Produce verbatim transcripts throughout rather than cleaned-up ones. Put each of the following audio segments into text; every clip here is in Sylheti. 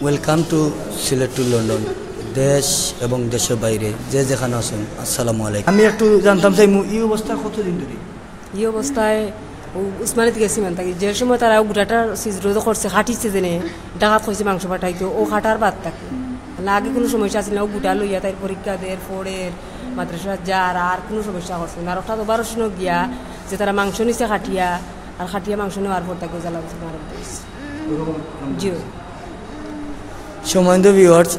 Welcome to Sylhet to London। দেশ এবং দেশের বাইরে যে যেখানো আছইন, আসসালামু আলাইকুম। আমি একটু জানতাম চাইমু, ই অবস্থা কতদিন ধরি? ই অবস্থায় ও উসমানীত গেছি মান থাকি, যে সময় তারা অউ গুটাটার সিজ রোধ করছে, কাটিছে যেনে, ডাকাত কইছে মাংস পাঠাইতো, অউ কাটার বাদ থাকি। না, আগে কুনু সমস্যা আছিল না, অউ গুটা লইয়া তাইর পরীক্ষা দের, পড়ের, মাদ্রাসা যার, আর কুনু সমস্যা করছে না। আর অটা তো বারো শুনো গিয়া, যে তারা মাংস নিছে কাটিয়া, আর কাটিয়া মাংস নেওয়ার পর তাকে জ্বালা দিছে, মারা দিছে। জি। সম্মানিত ভিউয়ার্স,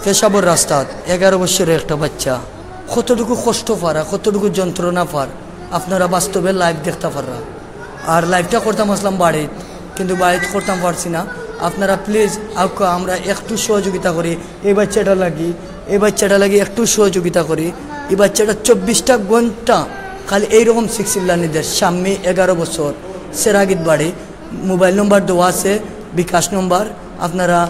পেশাবর রাস্তাত এগারো বছরের একটা বাচ্চা কতটুকু কষ্ট পারা, কতটুকু যন্ত্রণা পার, আপনারা বাস্তবে লাইভ দেখতা পাররা। আর লাইভটা করতাম আসলাম বাড়িত, কিন্তু বাড়িত করতাম পারছি না। আপনারা প্লিজ আউক্কা, আমরা একটু সহযোগিতা করি এই বাচ্চাটা লাগি, এই বাচ্চাটা লাগি একটু সহযোগিতা করি। এই বাচ্চাটা চব্বিশটা ঘন্টা খালি এইরকম সিক্স ইল্লানিদের। সাম্মি, এগারো বছর, সেরাগিত বাড়ি। মোবাইল নম্বর দেওয়া আছে, বিকাশ নম্বর। আপনারা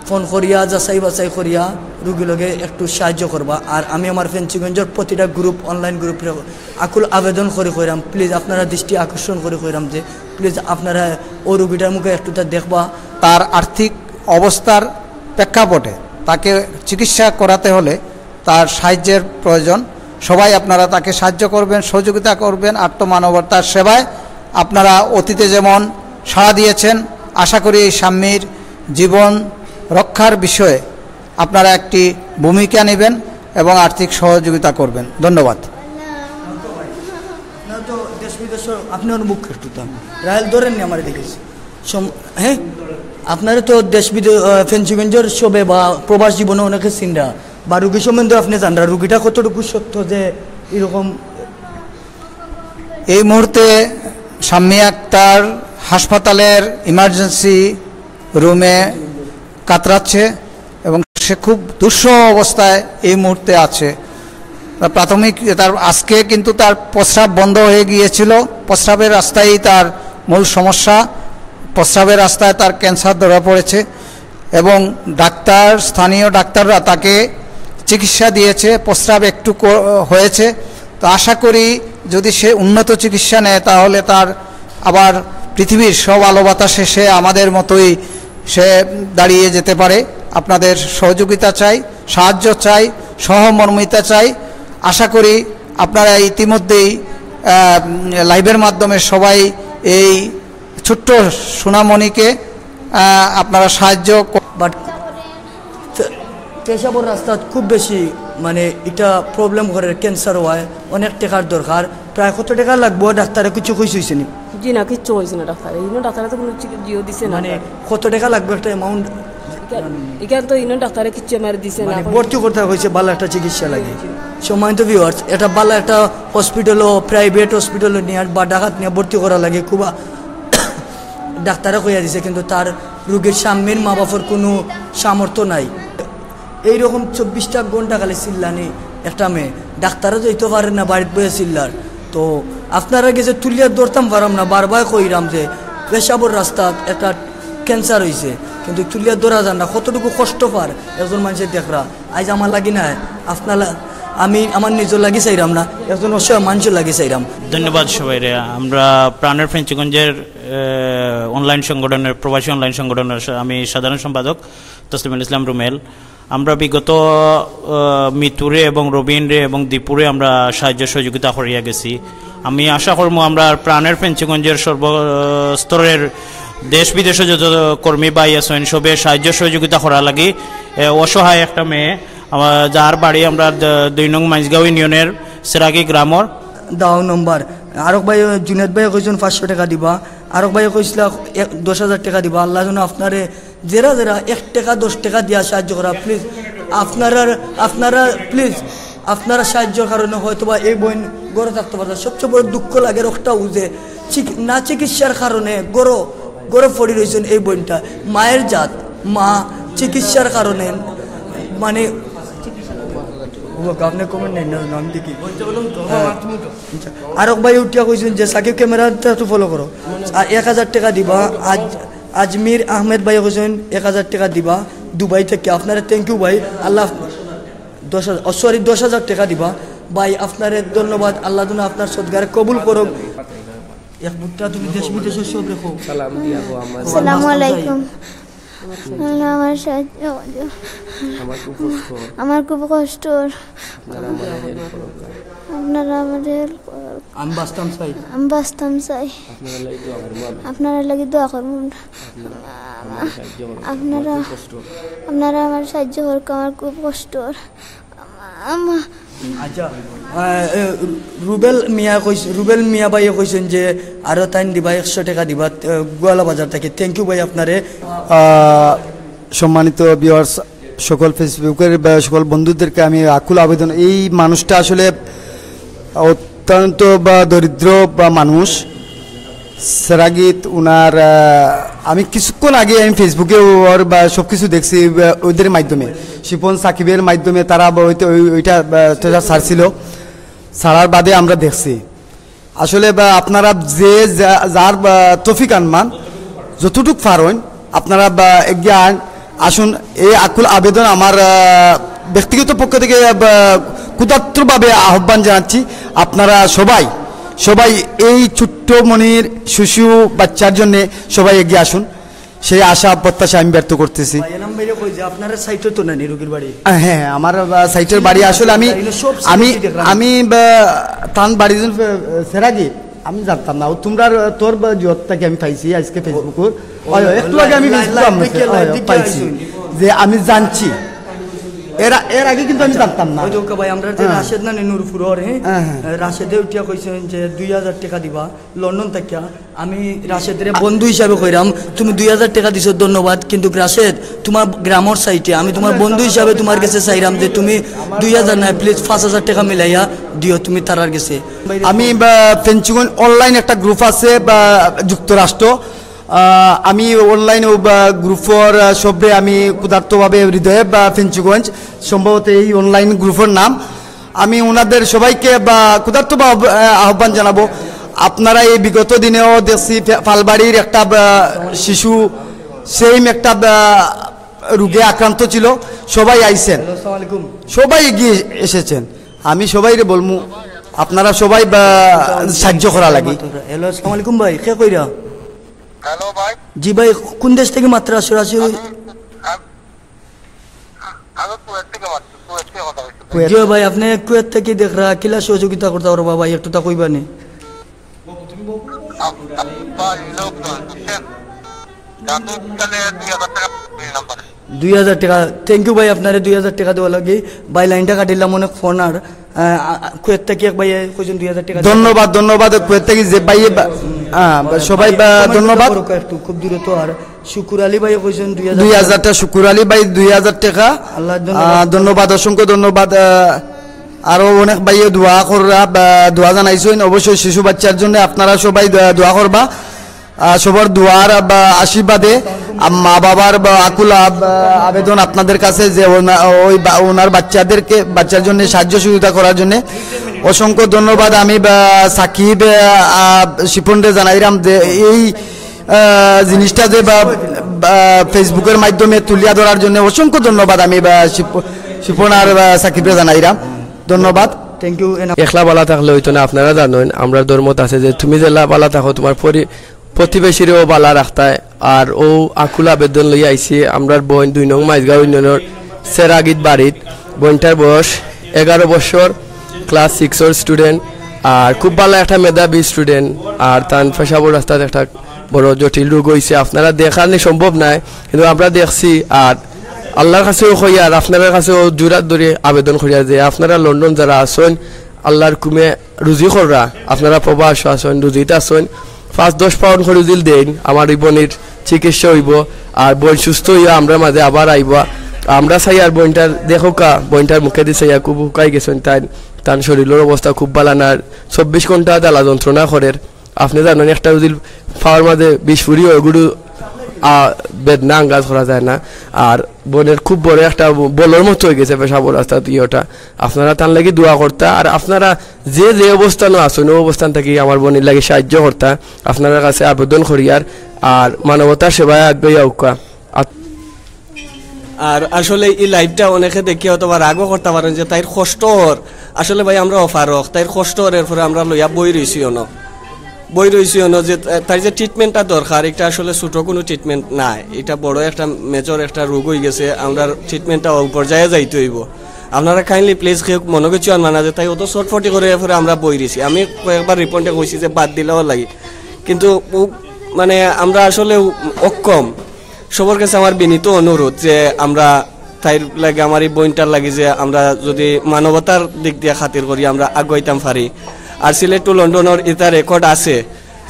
ফোন করিয়া, যাচাই বাছাই করিয়া রুগী লগে একটু সাহায্য করবা। আর আমি আমার ফেঞ্চুগঞ্জর প্রতিটা গ্রুপ, অনলাইন গ্রুপরে আকুল আবেদন করি কইরাম, প্লিজ আপনারা দৃষ্টি আকর্ষণ করি কইরাম যে প্লিজ আপনারা অউ রুগীটার মুখে একটু তা দেখবা। তার আর্থিক অবস্থার প্রেক্ষাপটে তাকে চিকিৎসা করাতে হলে তার সাহায্যের প্রয়োজন। সবাই আপনারা তাকে সাহায্য করবেন, সহযোগিতা করবেন, আর্ত মানবতার সেবায় আপনারা অতীতে যেমন সাড়া দিয়েছেন, আশা করি এই সাম্মির জীবন রক্ষার বিষয়ে আপনারা একটি ভূমিকা নেবেন এবং আর্থিক সহযোগিতা করবেন। ধন্যবাদ। আপনারা তো দেশ বিদেশ, আপনি ওর মুখ একটু তো রাহেল ধরেননি আমার দেখেছি। সম-, হ্যাঁ, আপনারা তো দেশ বিদেশ, আহ, ফেঞ্চুগঞ্জের সবে বা প্রবাস জীবনে অনেকে চিনরা বা রুগী সম্বন্ধে আপনি জানরা, রুগীটা কতটুকু সত্য যে এরকম? এই মুহূর্তে সাম্মি আক্তার হাসপাতালের ইমার্জেন্সি রুমে কাতরাচ্ছে এবং সে খুব দুঃসহ অবস্থায় এই মুহূর্তে আছে। তার প্রাথমিক, তার আজকে কিন্তু তার প্রস্রাব বন্ধ হয়ে গিয়েছিল, প্রস্রাবের রাস্তায় তার মূল সমস্যা, প্রস্রাবের রাস্তায় তার ক্যান্সার ধরা পড়েছে এবং ডাক্তার, স্থানীয় ডাক্তাররা তাকে চিকিৎসা দিয়েছে, প্রস্রাব একটু ক-, হয়েছে। তো আশা করি যদি সে উন্নত চিকিৎসা নেয় তাহলে তার আবার পৃথিবীর সব আলো বাতাসে সে আমাদের মতোই সে দাঁড়িয়ে যেতে পারে। আপনাদের সহযোগিতা চাই, সাহায্য চাই, সহমর্মিতা চাই। আশা করি আপনারা ইতিমধ্যেই, আহ, লাইভের মাধ্যমে সবাই এই ছোট্ট সোনামণিকে, আহ, আপনারা সাহায্য ক- বাট পে-, পেশাবর রাস্তাত খুব বেশি, মানে, এটা প্রবলেম করে, ক্যান্সার হয়, অনেক টেকার দরকার। প্রায় কত টেকা লাগবো, ডাক্তারে কিছু কইছে অইছে নি? জি না, কিচ্ছু কইছে না ডাক্তারে। ইনো ডাক্তারে তো কুনু চিকি-, জিও দিছে না। মানে, কত টেকা লাগবো একটা অ্যামাউন্ট? ইখান, ইখান তো ইনো ডাক্তারে কিচ্ছু আমার দিছে না। মানে, ভর্তি করতে কইছে, ভালো একটা চিকিৎসা লাগে। সম্মানিত ভিউয়ার্স, এটা ভালো একটা হসপিটালও, প্রাইভেট হসপিটালও নিয়ে বা ঢাকাত নিয়ে ভর্তি করা লাগে, খুব আ-, ডাক্তারে কইয়া দিছে, কিন্তু তার রোগীর সাম্মির মা বাপর কুনু সামর্থ্য নাই। এইরকম চব্বিশটা ঘন্টা খালি চিল্লানি একটা মেয়ে, ডাক্তারও যাইতো পারে না, বাড়িত বইয়া চিল্লার। তো আপনারা গেছে তুলিয়া ধরতাম পারাম না, বারবার কইরাম যে পেশাবর রাস্তাত একটা ক্যান্সার হইছে, কিন্তু তুলিয়া ধরা যার না, কতটুকু কষ্ট পার একজন মানুষের দেখরা। আইজ আমার লাগি না, আপনারা, আমি আমার নিজের লাগি চাইরাম না, একজন অসহায় মানুষের লাগি চাইরাম। ধন্যবাদ সবাইরে। আমরা প্রাণের ফেঞ্চুগঞ্জের, আহ, অনলাইন সংগঠনের, প্রবাসী অনলাইন সংগঠনের সা-, আমি সাধারণ সম্পাদক তসলিমুল ইসলাম রুমেল। আমরা বিগত, আহ, মিতুরে এবং রবিনরে এবং দীপুরে আমরা সাহায্য সহযোগিতা করিয়া গেছি। আমি আশা করমু আমরা প্রাণের ফেঞ্চুগঞ্জের সর্বস্তরের দেশ বিদেশে যত কর্মী ভাই আছেন সবে সাহায্য সহযোগিতা করা লাগি। এ, অসহায় একটা মেয়ে, আমার, যার বাড়ি আমরা দ-, দুই নং মাইজগাঁও ইউনিয়নের সেরাগি গ্রামর। দাও নম্বর। আরক ভাই, জুনেদ ভাই কইছইন পাঁচশো টেকা দিবা, আরক ভাই কইছলা এক, দশ হাজার টেকা দিবা। আল্লাহ যেন আপনারে যেরা যেরা এক টেকা, দশ টেকা দিয়া সাহায্য করা, প্লিজ, আপনারা, আপনারা, প্লিজ, আপনারা সাহায্যর কারণে হয়তো বা এই বইন ঘরো থাকতে পারতা। সবচেয়ে বড় দুঃখ লাগের অকটাউ যে চিক-, না চিকিৎসার কারণে ঘরো, ঘরো পড়ি রইছইন এই বইনটা। মায়ের জাত, মা চিকিৎসার কারণে, মানে, ও, আপনি কমেন্ট নেই না, নাম দেখি। হ্যাঁ। আচ্ছা, আরক ভাই উঠিয়া কইছইন যে সাকিব ক্যামেরাটা একটু ফলো করো। আ, এক হাজার টেকা দিবা। আজ আজমির আহমেদ ভাই কইছইন এক হাজার টেকা দিবা দুবাই থাকি। আপনারে thank you ভাই। আল্লাহ, দশ হাজার, ও সরি, দশ হাজার টেকা দিবা ভাই। আপনারে ধন্যবাদ। আল্লাহ যেন আপনার সদগারে কবুল করুক। এক বুটটা তুমি দেশ বিদেশে সব রেখো। সালাম দিয়া গো আমার। আসসালামু আলাইকুম। আল্লাহ, আমার সাহায্য করো। আমার খুব কষ্ট। আমার খুব কষ্ট। আপনারা আমারে হেল্প করুন। আপনারা আমারে হেল্প করুন। আমি বাঁচতাম চাই। আমি বাঁচতাম চাই। আপনারা লাগি দোয়া করবো আমি। আপনারা লাগি দোয়া করবো আমরা। আপনারা, আমার সাহায্য করুন। আপনারা, আমার খুব কষ্ট। আপনারা আমার সাহায্য করুন, আমার খুব কষ্ট। আমা-, আচ্ছা, আহ, এ, রুবেল মিয়া কইস-, রুবেল মিয়া ভাইয়ে কইছইন যে আরো তাইন দিবা, একশো টেকা দিবা, আহ, গোয়ালা বাজার থাকি। Thank you ভাই আপনারে। আহ, সম্মানিত viewers, সকল Facebookর বা সকল বন্ধুদেরকে আমি আকুল আবেদন, এই মানুষটা আসলে অত্যন্ত বা দরিদ্র বা মানুষ, সেরাগিত উনার, আহ, আমি কিছুক্ষণ আগে আমি Facebookএ ওর বা সবকিছু দেখছি, আহ, ওদের মাধ্যমে, শিপন সাকিবের মাধ্যমে তারা বা ওইতে-, ওই-, ওইটা, আহ, ট্রেজার ছাড়ছিল, ছাড়ার বাদে আমরা দেখছি। আসলে বা আপনারা যে যা-, যার বা তৌফিক আনমান যতটুক পারইন আপনারা বা এগিয়ে আন-, আসুন। এই আকুল আবেদন আমার, আহ, ব্যক্তিগত পক্ষ থেকে, আহ, ক্ষুধার্তভাবে আহ্বান জানাচ্ছি, আপনারা সবাই, সবাই এই ছোট্ট মনির শিশু বাচ্চার জন্য সবাই এগিয়ে আসুন, সেই আশা প্রত্যাশা আমি ব্যর্থ করতেছি। ভাই, এনাম ভাইরে কই যে আপনারা সাইটে তো নানি রুগীর বাড়ি? আহ, হ্যাঁ, হ্যাঁ, আমার, আহ, সাইটের বাড়ি আসলে আমি, তাইলে সব আমি, সাইটে দেখলাম। আমি, আহ, তান বাড়ি দিন, আহ, সেরাগি, আমি জানতাম না। ও তোমরা, আহ, তোর বা জিওত থাকি আমি পাইছি আজকে Facebookর। ওই, ওই, একটু আগে আমি লাইভ, Facebook লাইভ আমি দেখিয়া, লাইভ দেখিয়া পাইছি আইছি। যে আমি জানছি। এর আ-, এর আগে কিন্তু আমি জানতাম না। ওই তো ওকে ভাই, আমরা যে হ্যাঁ। রাশেদ নানি নূরপুরর, হ্যাঁ? হ্যাঁ, হ্যাঁ। রাশেদে উঠিয়া কইছেন যে দুই হাজার টেকা দিবা লন্ডন থাকিয়া। আমি রাশেদরে বন্ধু হিসাবে কইরাম, তুমি দুই হাজার টেকা দিছো, ধন্যবাদ। কিন্তু রাশেদ, তোমার গ্রামর সাইটে আমি তোমার বন্ধু হিসাবে তোমার গেছে চাইরাম যে তুমি দুই হাজার নায়, please পাঁচ হাজার টেকা মিলাইয়া দিও তুমি তারার গেছে। আমি বা ফেঞ্চুগঞ্জ online একটা group আছে বা যুক্তরাষ্ট্র, আহ, আমি online ও বা groupর, আহ, সবরে আমি ক্ষুধার্তভাবে হৃদয়ে বা ফেঞ্চুগঞ্জ, সম্ভবত এই online groupর নাম। আমি ওনাদের সবাইকে বা ক্ষুধার্ত বা আহ্ব-, আহ, আহ্বান জানাবো, আপনারা এই বিগত দিনেও দেখছি ফে-, ফালবাড়ির একটা, আহ, শিশু সেম একটা, আহ, রোগে আক্রান্ত ছিল, সবাই আইছেন, হ্যালো, আসসালামু আলাইকুম। সবাই এগিয়ে এসেছেন। আমি সবাইরে বলমু, আপনারা সবাই বা সাহায্য করা লাগি। হ্যালো, আসসালামু আলাইকুম ভাই, কে কইরা? হ্যালো ভাই। জি ভাই, কোন দেশ থেকে মাত্র সরাসরি? আমি, আমি, আমি কুয়েত থেকে মাত্র, কুয়েত থেকে কথা হচ্ছে। কুয়েত। জি ভাই, আপনি কুয়েত থেকে দেখরা, কিলা সহযোগিতা করতা পারবা ভাই, একটু তা কইবা নি? আপ-, আপ-, ভাই, লোক নয়, বুঝছেন? জাদু তাহলে দুই হাজার টাকা দিন নাম্বারে। দুই হাজার টাকা, thank you ভাই, আপনারে দুই হাজার টাকা দেওয়া লাগে। ভাই, লাইনটা কাটিলাম, অনেক ফোন আর, আহ, আ-, আ-, কুয়েত থেকে এক ভাই কইছেন দুই হাজার টাকা। ধন্যবাদ, ধন্যবাদ। কুয়েত থেকে যে ভাই বা-, হ্যাঁ, সবাই বা-, ধন্যবাদ। একটু খুব দূরে তো। আর শুকুর আলী ভাই কইছেন দুই হাজার। দুই হাজার টাকা, শুকুর আলী ভাই দুই হাজার টাকা। আল্লাহ, ধন্যবাদ। আহ, ধন্যবাদ, অসংখ্য ধন্যবাদ। আহ, আরো অনেক ভাইয়ে দোয়া কররা বা দোয়া জানাইছেন, অবশ্যই শিশু বাচ্চার জন্য আপনারা সবাই দোয়া, দোয়া করবা। আহ, সবার দোয়ার বা আশীর্বাদে, আহ, মা বাবার বা আকুল আব-, আবেদন আপনাদের কাছে যে ওনা-, ওই বা-, ওনার বাচ্চাদেরকে, বাচ্চার জন্য সাহায্য সহযোগিতা করার জন্য অসংখ্য ধন্যবাদ। আমি বা সাকিব, আহ, আহ, শিপনরে জানাইরাম যে এই, আহ, জিনিসটা যে বা, বা Facebookর মাধ্যমে তুলিয়া ধরার জন্য অসংখ্য ধন্যবাদ। আমি বা শিপ-, শিপন আর বা সাকিবরে জানাইরাম ধন্যবাদ। Thank you। একলা বালা থাকলে হইতো না, আপনারা জানেন, আমরা ধর্মত আছে যে তুমি যেলা বালা থাকো, তোমার পরি-, প্রতিবেশীরেও বালা রাখতায়। আর ও আকুল আবেদন লইয়া আইছি, আমরার বইন দুই নং মাইজগাঁও ইউনিয়নর সেরাগিত বাড়িত। বইনটার বয়স এগারো বছর, class sixর student, আর খুব বালা একটা মেধাবী student। আর তান পেশাবর রাস্তাত একটা বড় জটিল রোগ হইছে, আপনারা দেখানি সম্ভব নায়, কিন্তু আমরা দেখছি। আর আল্লাহর কাছেও কইয়ার, আপনারার কাছেও জোরাত ধরি আবেদন করিয়ার যে আপনারা লন্ডন যারা আছেন, আল্লাহর হুকুমে রুজি কররা, আপনারা প্রবাস আছেন, রুজিত আছেন, পাঁচ দশ পাউন্ড করি দিল দেইন, আমার এই বইনর চিকিৎসা হইব, আর বইন সুস্থ হইয়া আমরার মাঝে আবার আইবা। আমরা চাইয়ার বইনটার দেখউক্কা, বইনটার মুখেদি চাইয়া খুব হুকাই গেছেন, তাই তান শরীরর অবস্থা খুব বালা না, চব্বিশ ঘন্টা জ্বালা যন্ত্রণা করের। আপনি জানেন, একটা যদি পাওর মাঝে বিষ ফুরি হয়, গুরু, আ, বেদনা আন্দাজ করা যায় না। আর বইনর খুব বড় একটা বলর মতো হয়ে গেছে পেশাবর রাস্তাত ইয়েটা। আপনারা তার লাগি দোয়া করতা, আর আপনারা যে যে অবস্থানও আছেন, ওই অবস্থান থেকে আমার বইনর লাগি সাহায্য করতা, আপনারার কাছে আবেদন করিয়ার, আর মানবতার সেবায় আগে আউক্কা। আর আর আসলে এই liveটা অনেকে দেখে হয়তো বা রাগও করতে পারেন যে তাইর কষ্ট হর। আসলে ভাই, আমরা অপারক, তাইর কষ্ট হর, এরপরে আমরা লইয়া বই রইছি অন। বই রইছি অন্য যে, তাই যে ট্রিটমেন্টটা দরকার, এটা আসলে ছোট কোনো ট্রিটমেন্ট না, এটা বড় একটা মেজর একটা রোগ হয়ে গেছে। আমরা ট্রিটমেন্টটা ও পর্যায়ে যাইতে হইব। আপনারা কাইন্ডলি প্লিজ কেউ মনে করছি আর মানা যে তাই অত শর্টফটি করে এরপরে আমরা বই রইছি। আমি কয়েকবার রিপোর্টে কইছি যে বাদ দিলেও লাগে, কিন্তু ও মানে আমরা আসলে অক্ষম। সবার কাছে আমার বিনীত অনুরোধ যে আমরা তাইর লাগে, আমার এই বইনটার লাগে যে আমরা যদি মানবতার দিক দিয়ে খাতির করি, আমরা আগুয়াইতাম পারি। আর সিলেট টু লন্ডনের এটা রেকর্ড আছে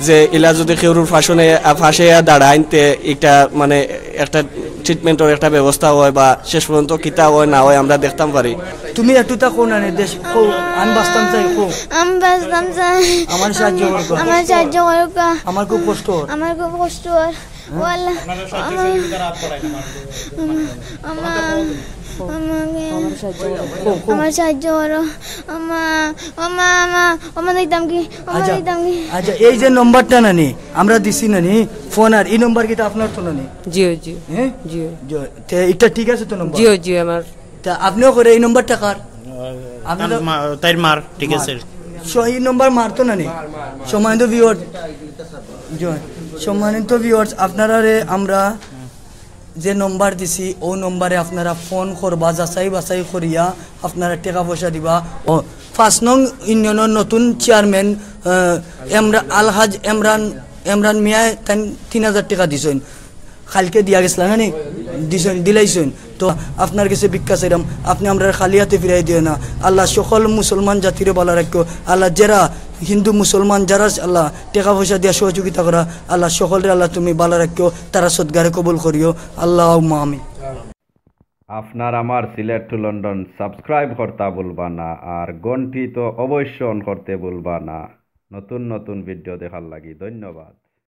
যে ইলা যদি কেউর ফাঁসনে, ফাঁসে দাঁড়াইন, তে একটা মানে একটা ট্রিটমেন্টর একটা ব্যবস্থা হয় বা শেষ পর্যন্ত কিতা হয় না হয় আমরা দেখতাম পারি। তুমি একটু তা কোন আনে দেশ কো, আমি বাঁচতাম চাই কো। আমি বাঁচতাম চাই। আমার সাহায্য করো। আমার সাহায্য করো। আমার খুব কষ্ট হয়। আমার খুব কষ্ট হয়। ও আল্লাহ, আমার, আমার, আমাকে, আমার সাহায্য করো। আমা, আমা, আমা, আমা দিতাম কি? আমা আচ্ছা, দিতাম কি? আচ্ছা, এই যে নম্বরটা নানি আমরা দিছি নানি, ফোন আর এই নম্বর কিতা আপনার তো নানি? জিও, জিও। হ্যাঁ? জিও। জিও। তে এটা ঠিক আছে তো নম্বর? জিও, জিও, আমার। তা আপনিও করে এই নম্বরটা কার? আপনি তার তো মা-, তাইর মার, ঠিক মার। আছে। স-, এই নম্বর মার তো নানি? সম্মানিত ভিউয়ার, জি, সম্মানিত ভিউয়ার্স, আপনারারে আমরা যে নম্বর দিছি, ও নম্বরে আপনারা ফোন করবা, যাচাই বাছাই করিয়া আপনারা টাকা পয়সা দিবা। ও, পাঁচ নং ইউনিয়নের নতুন চেয়ারম্যান, আহ, এমরা-, আলহাজ এমরান, এমরান মিয়ায় তাইন তিন হাজার টাকা দিছইন। কালকে দিয়া গেছিলা না নি? দিছইন, দিলাইছইন। তো আপনার কাছে ভিক্ষা চাইরাম, আপনি আমরারে খালি হাতে ফিরাই দিও না। আল্লাহ সকল মুসলমান জাতিরে ভালা রাখিও। আল্লাহ যারা হিন্দু মুসলমান যারা আল্লাহ টাকা পয়সা দিয়া সহযোগিতা করা, আল্লাহ সকলরে আল্লাহ তুমি ভালা রাখিও, তারা সদগারে কবুল করিও। আল্লাহুম্মা আমিন। আপনার আমার সিলেট টু লন্ডন সাবস্ক্রাইব করতা ভুলবা না, আর ঘন্টি তো অবশ্য অন করতে ভুলবা না। নতুন নতুন ভিডিও দেখার লাগি ধন্যবাদ।